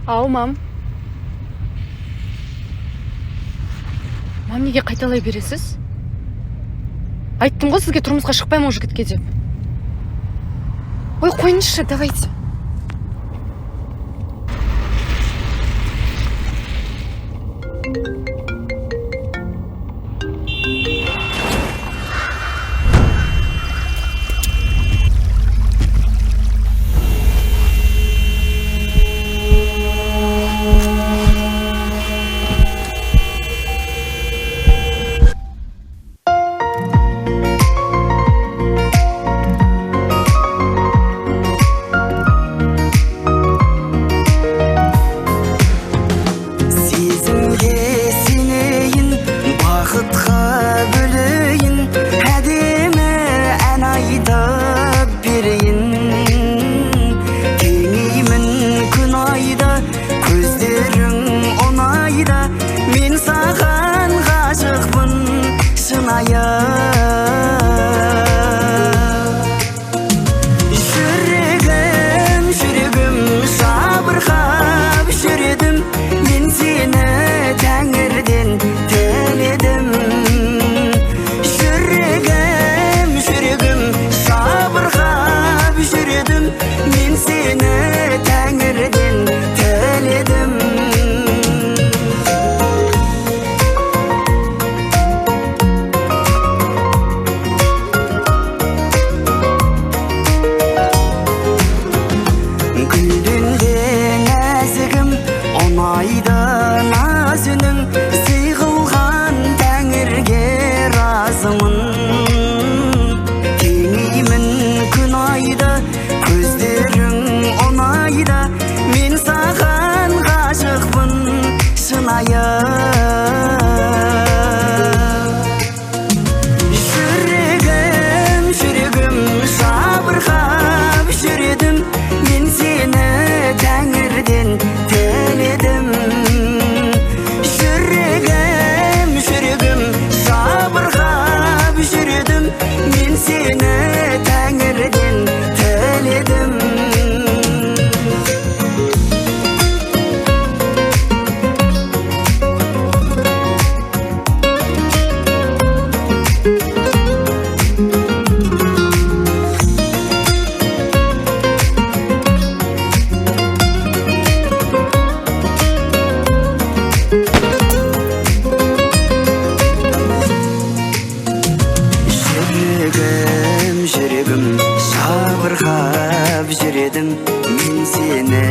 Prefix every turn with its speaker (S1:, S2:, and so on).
S1: Ау, мам. Мам, неге қайталай бересіз? Айттым ғой сізге, тұрмысқа шықпаймын ол жігітке деп. Ой, қойыңызшы, давайте.
S2: Сезімге сенейін, бақытқа бөлейін, әдемі ән айтып берейін. Теңеймін күн айда, көздерің ұнайды, мен саған ғашықпын шынайы. Жүрегім, жүрегім жабырқап жүредім, мен сені тәңірден тіледім. Жүрегім, жүрегім жабырқап жүредім, мен сені тәңірден тіледім. Гүлден де нәзігім, ұнайды наз үнің, сый қылған тәңірге разымын. Теңеймін күн айды, көздерің ұнайды, мен саған ғашықпын шынайы. Жүрегім, жүрегім жабырқап жүредім, мен сені тәңірден тіледім. Жүрегім, жүрегім жабырқап жүредім, мен сені тәңірден тіледім. Жүрегім, жүрегім жабырқап жүредім, мен сені